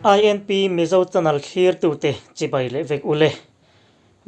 INP Mizo Channel thlirtute chibai leh vek ule.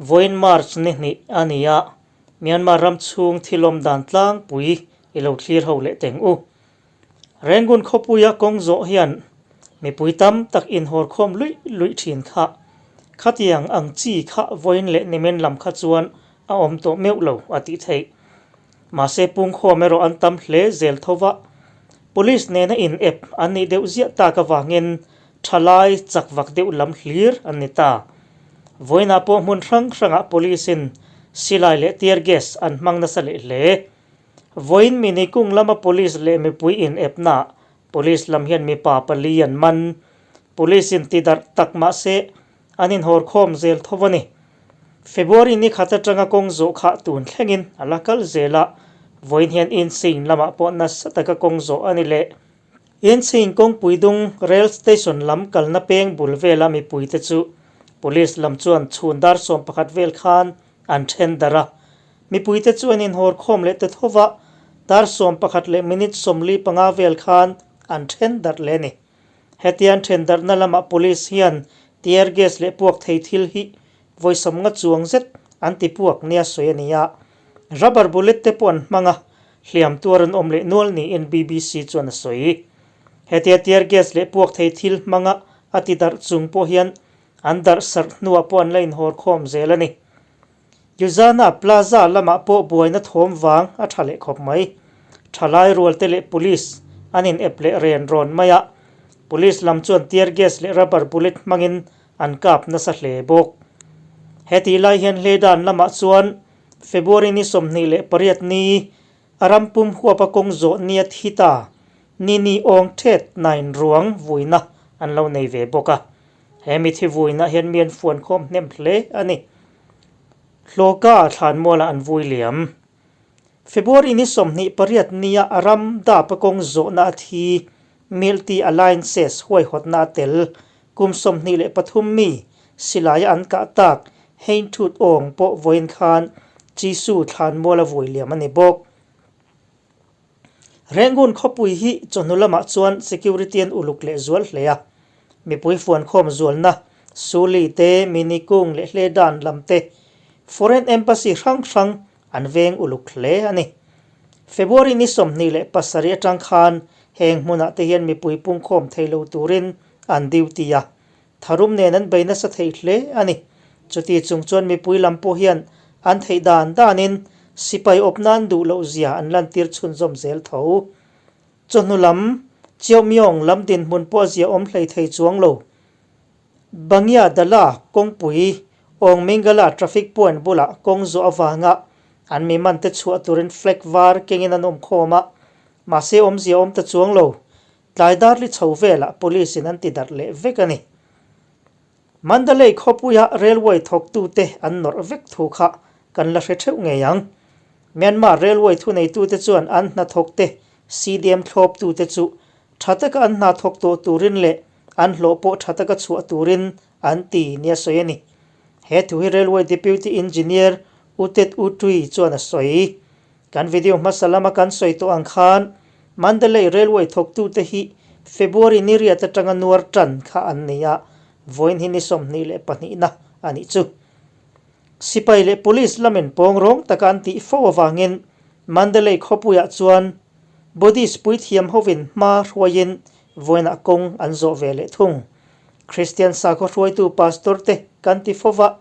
Vawiin March ni hnih a ni a, Myanmar ram chhung thilawm dan tlangpui i lo thlir ho leh teng u. Rangoon khawpuia kawng zawh hian mipui tam tak inhawrkhawm luih luih thin kha. Khatiang ang chi kha vawiin leh nimin lam kha chuan a awm tawh meuh lo a tih theih. Mahse pungkhawm erawh an tam hle zel tho va, Police nena in ep an nih deuh ziah tak avangin thalai chak vak deuh lam hlir an ni ta. Vawiinah pawh hmun hrang hrangah Police in silai leh tear gas an hmang nasa leh hle. Vawiin mini kung lama Police leh mipui in epnaah Police lam hian mipa pali an man. Police in ti darh tak mahse an inhawrkhawm zel tho a ni. February ni khat atanga kawng zawh kha tun thlengin a la kal zel a, vawiin hian Insein lamah pawh nasa taka kawng zawh a ni leh. Insein kawngpui dung Rail Station lam kalna peng bul vela mipuite chu Police lam chuan chhun dar 11 vel khan an then darh a, mipuite chu an inhawrkhawm leh ta tho va, dar 11 leh minute 45 vel khan an then darh leh a ni. Hetiang then darhna lamah Police hian tear gas leh puak thei thil hi vawi sawmnga chuang zet an ti puak nia sawi a ni a, rubber bullet te pawh an hmang a, hliam tuar an awm leh nual niin BBC chuan a sawi. Hetia tear gas leh puak thei thil hmanga a ti darh chung pawh hian an darh sarh hnuah pawh an la inhawrkhawm zel a ni. Yuzana Plaza lamah pawh buaina thawm vang a tha leh khawp mai. Thalai rualte leh Police an in ep leh ren rawn mai a, Police lam chuan tear gas leh rubber bullet hmangin an kap nasa hle bawk. Hetih lai hian Hledan lamah chuan February ni 28 ni a ram pum huapa kawng zawh nia thi ta ni ni awng thet nain ruang vuina an lo nei ve bawk a. He mithi vuina hian mi an fuan khawm hnem hle a ni. Hlawka thlanmualah an vui liam. February ni 28 nia a ram dapa kawng zawhna a thi Milti Alliances huaihawtna a tel kum 23 mi silaia an kah tak Hein Thut Aung pawh vawiin khan Chisu thlanmuala vui liam a ni bawk. Rangoon khawpui hi chawhnu lamah chuan security an uluk leh zual hle a, mipui fuankhawm zualna Suli te, Minikung leh Hledan lam te Foreign Embassy hrang hrang an veng uluk hle a ni. February ni 27 atang khan heng hmunah te hian mipui pungkhawm thei lo turin an duty a, tharum nen an bei nasa thei hle a ni. Chuti chung chuan mipui lam pawh hian an theih dan danin sipai awp nan duh loh zia an lantir chhunzawm zel tho. Chawhnu lam, Chiaumyong lam dinhmun pawh a zia awm hlei thei chuang lo. Bangya Dala kawngpui Awng Mingala traffic point bulah kawng zawh avanga an mi man te chhuah turin flag var kengin an awm khawm a, mahse awmzia awm ta chuang lo. Tlai darli chho velah police in an ti darh leh vek a ni. Mandalay khawpuia railway thawktute an nawrh vek thu kha kan la hre theuh ngei ang. Myanmar railway thuneitute chuan an hnathawkte CDM thlawptute chu tha taka an hna thawk tawh turin leh an hlawh pawh tha taka chhuah turin an ti nia sawi a ni. He thu hi Railway Deputy Engineer U Tet U Tui chuan a sawi. Kan video hmasa lama kan sawi tawh ang khan Mandalay Railway thawktute hi February ni riat atanga nuar tan kha an ni a, vawiin hi ni 22 na a nih chu. Sipai leh Police lamin pawng rawng taka an tih fo avangin Mandalay khawpuiah chuan Buddhist puithiam hovin hma hruaiin vawiinah kawng an zawh ve leh thung. Kristian sakhaw hruaitu Pastor te kan ti fo va,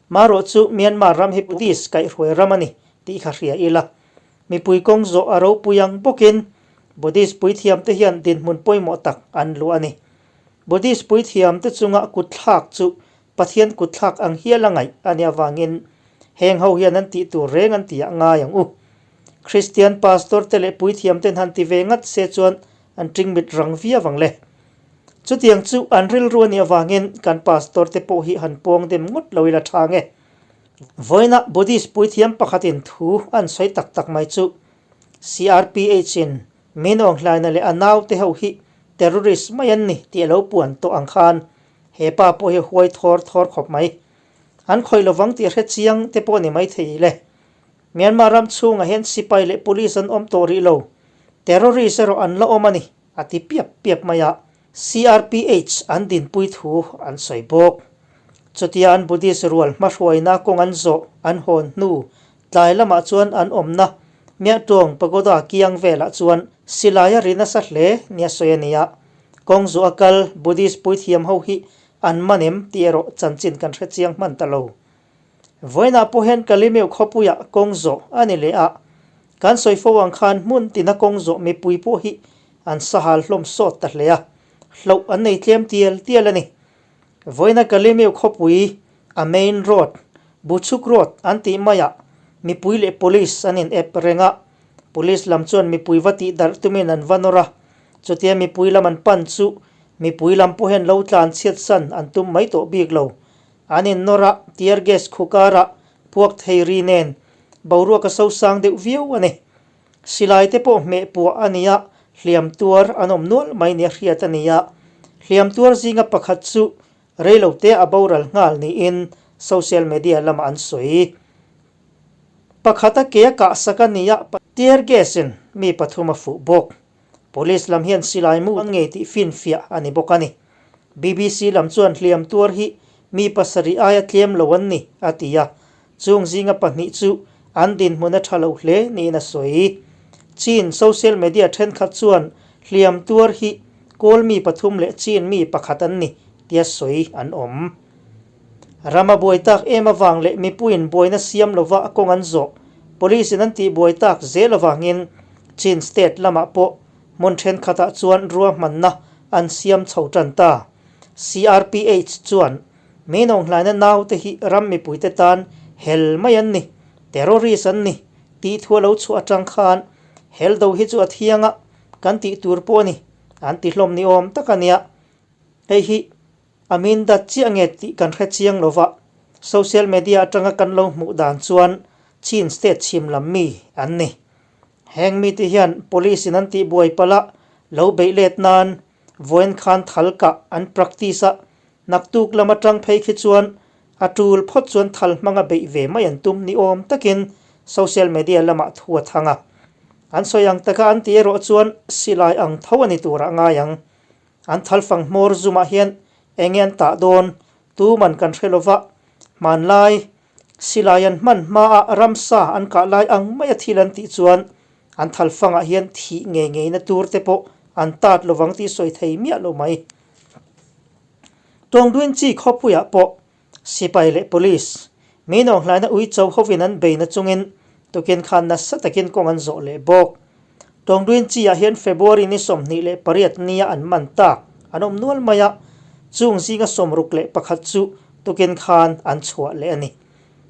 marawh chu Myanmar ram hi Buddhist kaihhruai ram a ni tih kha hria ila. Mipui kawng zawh a ropui ang bawkin Buddhist puithiam te hian dinhmun pawimawh tak an luah a ni. Buddhist puithiam te chunga kutthlak chu Pathian kutthlak ang hial a ngaih a nih avangin heng ho hian an tih tur reng an tihah ngai ang u. Kristian pastor te leh puithiam ten han ti ve ngat se chuan an tingmit rang viau ang le. Chutiang chu an rilru a nih avangin kan pastor te pawh hi han pawng dem ngawt lo ila tha nge. Vawiinah Buddhist puithiam pakhatin thu an sawi tak tak mai chu CRPH in min awnghlaina leh a naute ho hi terrorist mai an ni tih a lo puan tawh ang khan he pa pawh hi huai thawr thawr khawp mai. An khawih lovang tih hre chiang te pawh ni mai thei le. Myanmar ram chhungah hian sipai leh police an awm tawh rih lo. Terrorist erawh an la awm a ni a ti piap piap mai a. CRPH an dinpui thu an sawi bawk. Chutia an Buddhist rual hmahruaina kawng an zawh an hawn hnu tlai lamah chuan an awmna Miahtawng Pagoda kiang velah chuan silai a ri nasa hle nia sawi a ni a. Kawng zawh a kal Buddhist puithiam ho hi an man em tih erawh chanchin kan hre chiang hman ta lo. Vawiinah pawh hian Kalimeu khawpuiah kawng zawh a ni leh a, kan sawi fo ang khan hmun tina kawng zawh mipui pawh hi an sahal hlawm sawt ta hle a, hloh an nei tlem tial tial a ni. Vawiina Kalimeu khawpui a main road, Buchuk Road an tih maiah mipui leh police an in ep reng a, police lam chuan mipui va tih darh tumin an va nawr a, chutia mipui lam an pan chu mipui lam pawh hian lo tlan chhiat san an tum mai tawh bik lo. An in nawr a, tear gas khu karah puak thei ri nen boruak a sosang deuh viau a ni. Silai te pawh hmeh puah a ni a, hliam tuar an awm nual mai nia hriat a ni a. Hliam tuar zinga pakhat chu reilo te a boral nghal niin social media lamah an sawi. Pakhat a ke a kah sak a ni a, tear gas in mi pathum a fuh bawk. Police lam hian silai mu an ngei tih finfiah a ni bawk a ni. BBC lam chuan hliam tuar hi mi pasarih aia tlem lo an ni, a ti a. Chung zinga pahnih chu an dinhmun a tha lo hle niin a sawi. Chin social media thenkhat chuan hliam tuar hi Kawl mi pathum leh Chin mi pakhat an ni tia sawi an awm. Rama buai tak em avang leh mipuiin buaina siam lova kawng an zawh, Police in an tih buai tak zel avangin Chin State lamah pawh hmun thenkhatah chuan ruahmanna an siam chho tan ta. CRPH chuan Meinawnghlaina naute hi ram mipuite tan hel mai an ni, terrorist an ni tih thu a lo chhuah atang khan hel do hi chu a thiang a, kan tih tur pawh a ni, an ti hlawm ni awm tak a nia. Hei hi a min dat chiah nge tih kan hre chiang lo va, social media atanga kan lo hmuh dan chuan Chin state chhim lam mi an ni. Heng mite hian police in an tihbuai palh a, lo beih let nan vawiin khan thal kah an practice a, naktuk lam atang phei khi chuan a tul phawt chuan thal hmanga beih ve mai an tum ni awm takin social media lamah thu a thang a. An sawi ang taka an tih erawh chuan silai ang tho a ni turah ngai ang. An thal fang hmawr zumah hian enge an tah dawn tuman kan hre lova, hmanlai Silai an hman hmaah ramsa an kah lai ang maia thil an tih chuan an thalfangah hian thih ngei ngeina tur te pawh an tat lovang tih sawi thei miah lo mai. Tawngduin chi khawpuiah pawh sipai leh police mi nawnghlaina uicho hovin an bei na chungin tukin khan nasa takin kawng an zawh leh bawk. Tawngduin chi ah hian February ni 28 nia an man tak an awm nual mai a, chung zinga 61 chu tukin khan an chhuah leh a ni.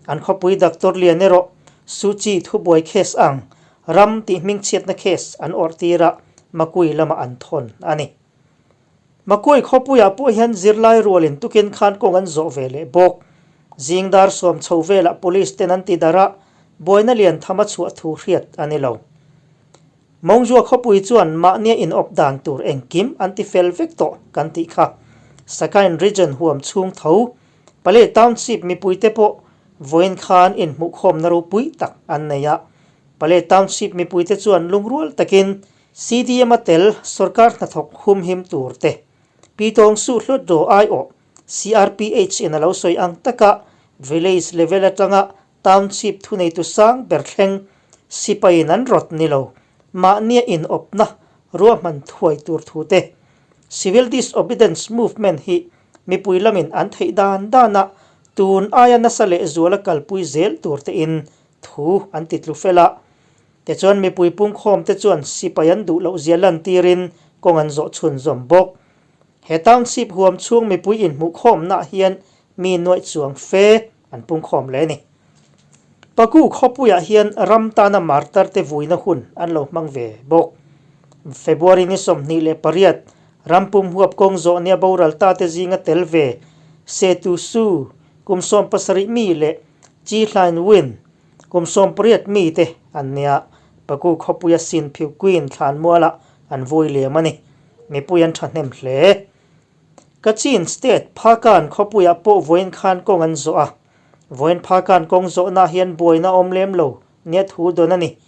An khawpui Doctor Lian erawh Suu Kyi thubuai case ang ram tih hmingchhiatna case an awrh tir a, Makui lamah an thawn a ni. Makui khawpuiah pawh hian zirlai rualin tukin khan kawng an zawh ve leh bawk. Zing dar sawm chho velah police ten an ti darh a, buaina lian tham a chhuah thu hriat a ni lo. Mawngzua khawpui chuan mahnia inawp dan tur engkim an ti fel vek tawh kan tih kha. Sakain region huam chhung tho Pale Township mipuite pawh vawiin khan inhmuhkhawmna ropui tak an nei a. Pale Township mipuite chuan lungrual takin CDM a tel sorkar hnathawk humhim tur te, Pi Tawng Suh Hlawtdaw aiawh CRPH in a lo sawi ang taka village level atanga township thuneitu sang ber thleng sipaiin an rawt ni lo mahnia inawpna ruahman thuai tur thu te, Civil Disobedience Movement hi mipui lamin an theih dan dana tun aia nasa lehzuala kalpui zel tur tein thu an ti tlu fel a. Tichuan mipui pungkhawm te chuan sipai an duh loh zia lantirin kawng an zawh chhunzawm bawk. He township huam chhung mipui inhmuhkhawmnaah hian mi nuaih chuang fe an pungkhawm leh a ni. Paku khawpuiah hian ram tana martar te vuina hun an lo hmang ve bawk. February ni 28 ram pum huap kawng zawh nia boral ta te zinga tel ve Setu Su kum 70 mi leh Chi Hlain Win Kum 18 mite an nia, Paku khawpuia Sin Phiu Queen thlanmualah an vui liam a ni. Mipui an thahnem hle. Kachin State Phakan khawpuiah pawh vawiin khan kawng an zawh a. Vawiin Phakan kawng zawhnaah hian buaina awm lem lo nia thu dawn a ni.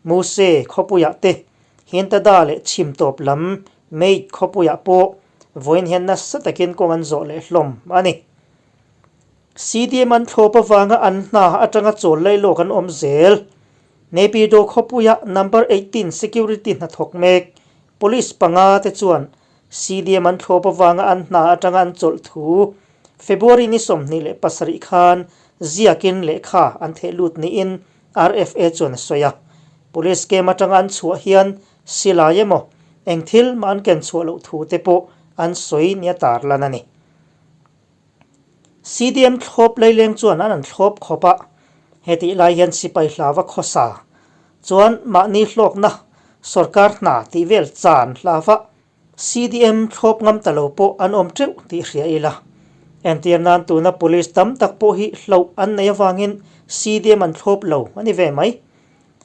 Muse khawpuiah te, Hintada leh chhim tawp lam Meit khawpuiah pawh Vawiin hian nasa takin kawng an zawh leh hlawm a ni. CDM an thlawp avanga an hna atanga chawl lailawk an awm zel. Naypyidaw khawpuia number 18 security hnathawk mek police panga te chuan CDM an thlawp avanga an hna atanga an chawlh thu February ni 27 khan ziakin lehkha an theh lut niin RFA chuan a sawi a. Police camp atanga an chhuah hian silai emaw eng thil mah an ken chhuah loh thu te pawh an sawi nia tarlan a ni. CDM thlawp leileng chuan an an thlawp khawp a, hetih lai hian sipai hlava khawsa chuan mahni hlawkna sorkar hna tih vel chan hlava CDM thlawp ngam ta lo pawh an awm teuh tih hria ila. Entir nan tuna police tam tak pawh hi hloh an nei avangin CDM an thlawp lo a ni ve mai.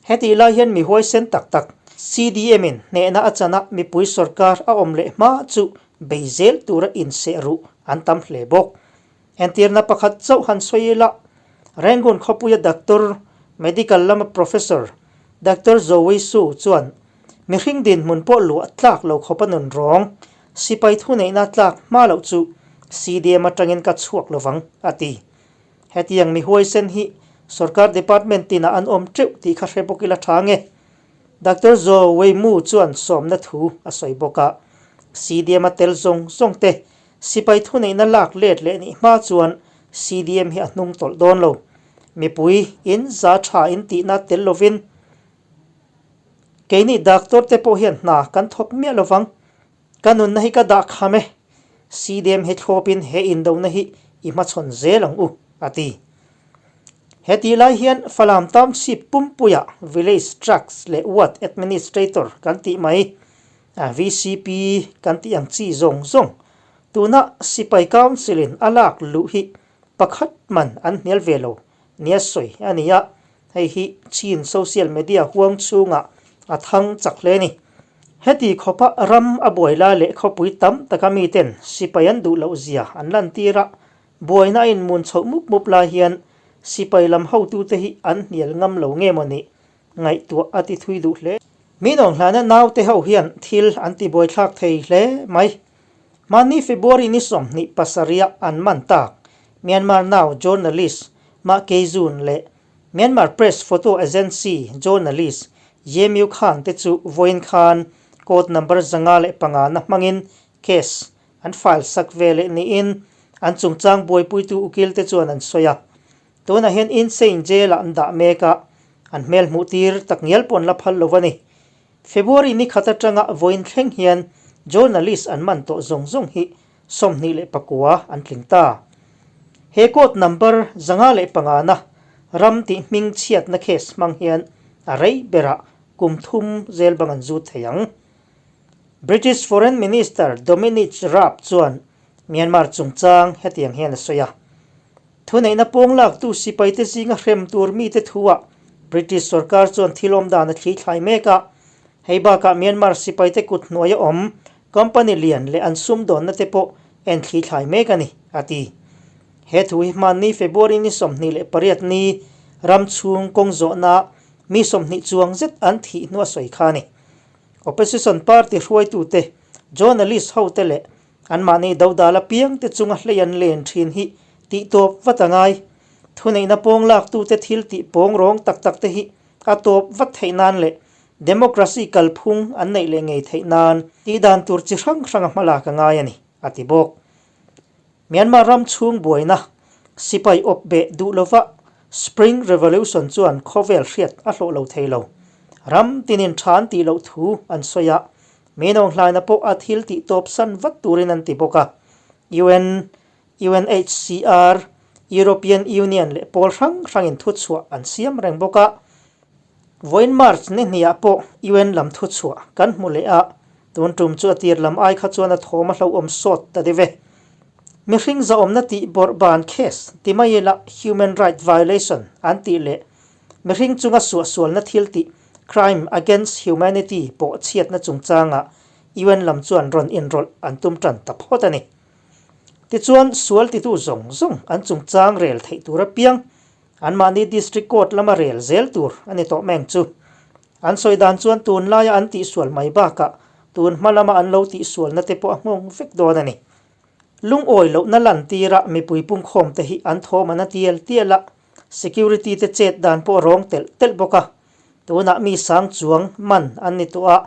Hetih lai hian mi huaisen tak tak CDM in hnehna a chana mipui sorkar a awm leh hma chu bei zel tura inseh ruh an tam hle bawk. Entirna pakhat chauh han sawi ila, Rangoon khawpuia doctor, medical lama professor, Doctor Zoe Su chuan mihring dinhmun pawh luah tlak lo khawpa nun rawng, sipai thuneihna tlak hma loh chu CDM atangin ka chhuak lovang, a ti. Hetiang mi huaisen hi sorkar department tinah an awm teuh tih kha hre bawk ila tha nge? Doctor Zaw Wei Mu chuan sawmna thu a sawi bawk a, CDM a tel zawng zawng te sipai thuneihna lak let leh nih hma chuan CDM hi a hnung tawlh dawn lo. Mipui in za tha in tihna tel lovin keini doctor te pawh hian hna kan thawk miah lovang. Ka nunna hi ka dah kham e, CDM hi thlawpin he indona hi i hmachhawn zel ang u, a ti. He tih lai hian Falam Township pumpuia Village Trucks leh Ward Administrator kan tih mai, VCP kan tih ang chi zawng zawng, tuna Sipai Council-in a lak luh hi pakhat man an hnial ve lo nia sawi a ni a, hei hi Chin social media huang chhungah a thang chak hle a ni. Heti khawpa ram a buai lai leh khawpui tam taka miten sipai an duh loh zia an lantir a, buaina a inmun chhoh mup mup lai hian sipai lam hotute hi an hnial ngam lo nge maw nih ngaihtuah a ti thui duh hle. Mi nawnghlana naute ho hian thil an ti buaithlak thei hle mai. Mahni February ni 27 ah an man tak Myanmar Now journalist Ma Keizun leh Myanmar Press Photo Agency journalist Ye Myu Khan te chu vawiin khan court number 505 na hmangin case an file sak ve leh niin an chungchang buaipuitu ukil te chuan an sawi a. Tunah hian Insein jail ah an dah mek a, an hmel hmuh tir tak ngial pawh an la phal lo a ni. February ni khat atanga vawiin thleng hian journalist an man tawh zawng zawng hi 29 an tling ta. He court number 505 na ram tih hming chhiatna case hmang hian a rei berah kum thum zel bang an zut thei ang. British Foreign Minister Dominic Raab chuan Myanmar chungchang hetiang hian a sawi a. Thuneihna pawng laktu sipaite zinga hrem tur mite thuah British sorkar chuan thil awm dan a thli thlai mek a. Hei bakah Myanmar sipaite kut hnuaia awm company lian leh an sumdawnna te pawh en thli thlai mek a ni, a ti. He thu hi hmanni February ni 28 ni ram chhung kawng zawhna mi 20 chuang zet an thih hnua sawi kha a ni. Opposition party hruaitute, journalist hote leh Anmahni dodal apiangte chunga hlei an len thin hi tih tawp vat a ngai. Thuneihna pawng laktute thil tih pawng rawng tak tak te hi a tawp vat theih nan leh democracy kalphung an neih leh ngei theih nan tih dan tur chi hrang hrang a hmalak a ngai a ni, a ti bawk. Myanmar ram chhung buaina sipai awp beh duh lova Spring Revolution chuan khawvel hriat a hlawh lo thei lo. Ram tinin tha an tih loh thu an sawi a, Minawng hlaina pawh a thil tih tawp san vat turin an ti bawk a. UN, UNHCR, European Union leh pawl hrang hrangin thuchhuah an siam reng bawk a. Vawiin March ni hniah pawh UN lam thuchhuah kan hmu leh a, tun tum chu a tir lam ai kha chuan a thawm a hlauhawm sawt ta deuh e. Mihring zahawmna tih bawrh ban case ti mai ila human right violation an tih leh Mihring chunga suahsualna thil tih, crime against humanity, pawh chhiatna chungchangah UN lam chuan rawn inrawlh an tum tan ta phawt a ni. Tichuan, sual titu zawng zawng an chungchang rel theih tur apiang anmahni District Court lama rel zel tur a ni tawh meng chu. An sawi dan chuan tunlaia an tihsual mai bakah tun hma lama an lo tihsualna te pawh a nghawng vek dawn a ni. Lungawi lohna lantira mipui pungkhawm te hi an thawm an a tial tial a, security te chet dan pawh a rawng telh telh bawk a. Tunah mi sang chuang man an ni tawh a,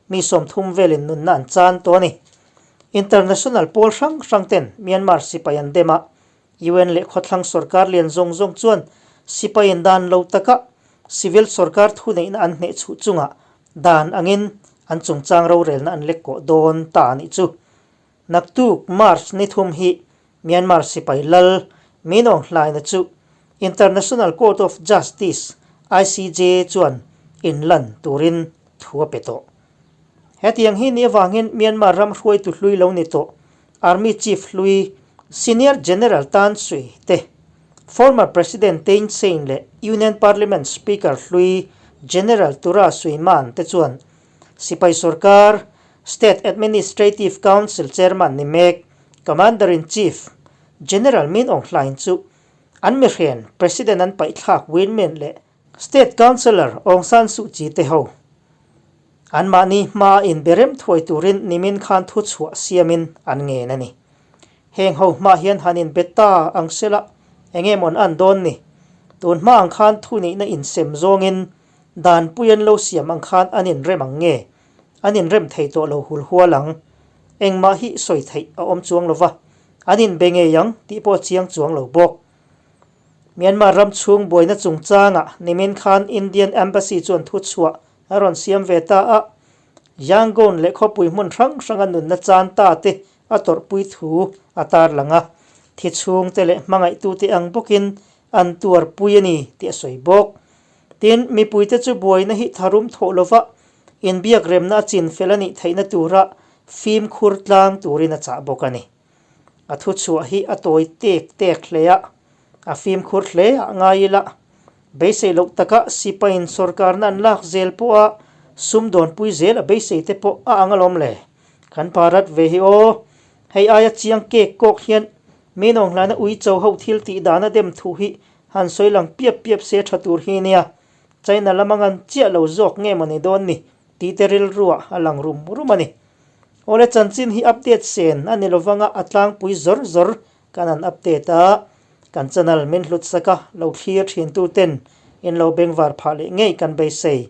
mi 30 velin nunna an chan tawh a ni. International pawl hrang hrang ten Myanmar sipai an dem a, UN leh khawthlang sorkar lian zawng zawng chuan sipaiin dan lo taka civil sorkar thuneihna an hneh chhuh chungah dan angin an chungchang rorelna an lek kawh dawn ta a nih chu. Naktuk March ni thum hi Myanmar sipai lal Min Aung Hlaina chu International Court of Justice, ICJ, chuan inlan turin thu a pe tawh. Hetiang hi ni avangin Myanmar ram hruaitu hlui lo ni tawh Army Chief hlui Senior General Tan Sui te, former President Thein Sein leh Union Parliament Speaker hlui General Tura Sui Man te chuan Sipai sorkar State Administrative Council Chairman ni mek Commander-in-Chief General Min Aung Hlaing chu an mihren President an paihthlak Win Myint leh State Councillor Aung San Suu Kyi te ho anmahni hmaa inberem thuai turin nimin khan thuchhuah siamin an ngen a ni. Heng ho hmah hian han inbe ta ang sela enge mawn an dawn ni? Tun hma ang khan thunihna insem zawngin danpui an lo siam ang khan an inrem ang nge? An inrem thei tawh lo hul hual ang. Engmah hi sawi theih a awm chuang lo va, an inbe ngei ang tih pawh a chiang chuang lo bawk. Myanmar ram chhung buaina chungchangah nimin khan Indian Embassy chuan thuchhuah a rawn siam ve ta a, Yangon leh khawpui hmun hrang hranga nunna chan ta te a tawrhpui thu a tarlang a, thi chhungte leh hmangaihtute ang bawkin an tuarpui a ni tih a sawi bawk. Tin, mipuite chu buaina hi tharum thawh lova inbiak remna a chin fel a nih theihna tura fimkhur tlang turin a chah bawk a ni. A thuchhuah hi a tawi tek tek hle a, a fimkhur hle ah ngai ila, beisei loh taka sipaiin sawrkarna an lak zel pawha sumdawnpui zel a beisei te pawh a ang alawm le. Kan Bharat ve hi aw, hei aia chiang kek kawk hian mi nawnghlana uicho ho thil tih dana dem thu hi han sawi lang piap piap se tha tur hi nia, China lama ngan chiah lo zawk nge maw ni dawn ni tih te rilruah a lang rum rum a ni. Awle chanchin hi update sen a ni lovanga a tlangpui zawr zawr kan han update a, kan channel min hlut sak a, lo thlir thin tu ten in lo bengvar phah leh ngei kan beisei.